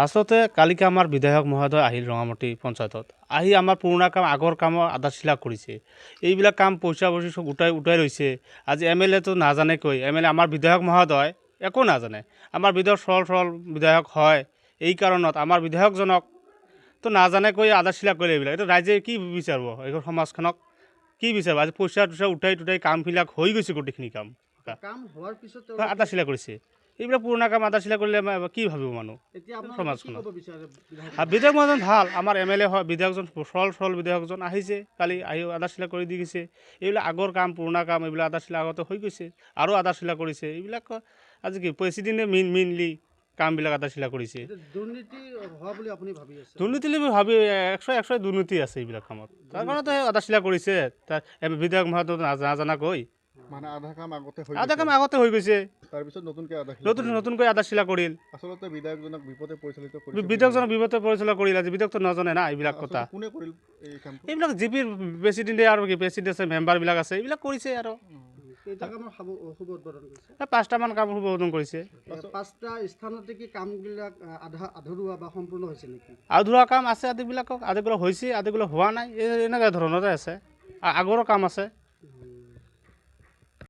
আচলতে কালিকে আমাৰ বিধায়ক মহোদয় আহিল ৰঙামাটি পঞ্চায়তত, আহি আমাৰ পুৰণা কাম আগৰ কামৰ আধাৰশিলা কৰিছে। এইবিলাক কাম পইচা পইচি চব উটাই উটাই লৈছে। আজি এম এল এটো নাজানেকৈ, এম এল এ আমাৰ বিধায়ক মহোদয় একো নাজানে। আমাৰ বিধায়ক সৰল সৰল বিধায়ক হয়, এই কাৰণত আমাৰ বিধায়কজনক তো নাজানেকৈ আধাৰশিলা কৰিলে। এইবিলাক এইটো ৰাইজে কি বিচাৰিব? এইখন সমাজখনক কি বিচাৰিব? আজি পইচা টইচা উঠাই টুটাই কামবিলাক হৈ গৈছে, গোটেইখিনি কাম কাম হোৱাৰ পিছত আধাৰশিলা কৰিছে। এইবিলাক পুৰণা কাম আধাৰশিলা কৰিলে কি ভাবিব মানুহ সমাজখনত? আৰু বিধায়ক মহোদয় ভাল, আমাৰ এম এল এ হয়, বিধায়কজন সৰল সৰল বিধায়কজন আহিছে কালি, আহি আধাৰশিলা কৰি দি গৈছে। এইবিলাক আগৰ কাম পুৰণা কাম এইবিলাক আধাৰশিলা আগতে হৈ গৈছে, আৰু আধাৰশিলা কৰিছে। এইবিলাক আজি কি প্ৰেচিডেণ্টে মেইনলি কামবিলাক আধাৰশিলা কৰিছে। দুৰ্নীতি হোৱা বুলি আপুনি ভাবি আছে? দুৰ্নীতি বুলি ভাবি 100 দুৰ্নীতি আছে এইবিলাক কামত, তাৰ কাৰণতে আধাৰশিলা কৰিছে। তাৰ বিধায়ক মহোদয় নাজানাকৈ মানে আধা কাম আগতে হৈ আধা কাম আগতে হৈ গৈছে, তাৰপিছত নতুনকৈ আধা নতুনকৈ আধাৰশিলা কৰিল। আচলতে বিধায়কজনক বিপদে পৰিচালিত কৰিছে, বিধায়কজনক বিপদে পৰিচালনা কৰিল। আজি বিধায়কটো নাজানে না এইবিলাক কথা। কোনে কৰিল এই কামটো? এইবিলাক জি পিৰ প্ৰেচিডেণ্টে আৰু কি প্ৰেচিডেণ্ট আছে, মেম্বাৰবিলাক আছে, এইবিলাক কৰিছে। আৰু কেইটা কামৰ শুভ উদ্বোধন কৰিছে? 5টামান কাম শুভ উদ্বোধন কৰিছে। 5টা স্থানতে কি কামবিলাক আধা আধৰুৱা বা সম্পূৰ্ণ হৈছে নেকি? আধৰুৱা কাম আছে, আদিবিলাকক আদিবিলাক হৈছে, আদিবিলাক হোৱা নাই, এই এনেকুৱা ধৰণতে আছে। আগৰো কাম আছে।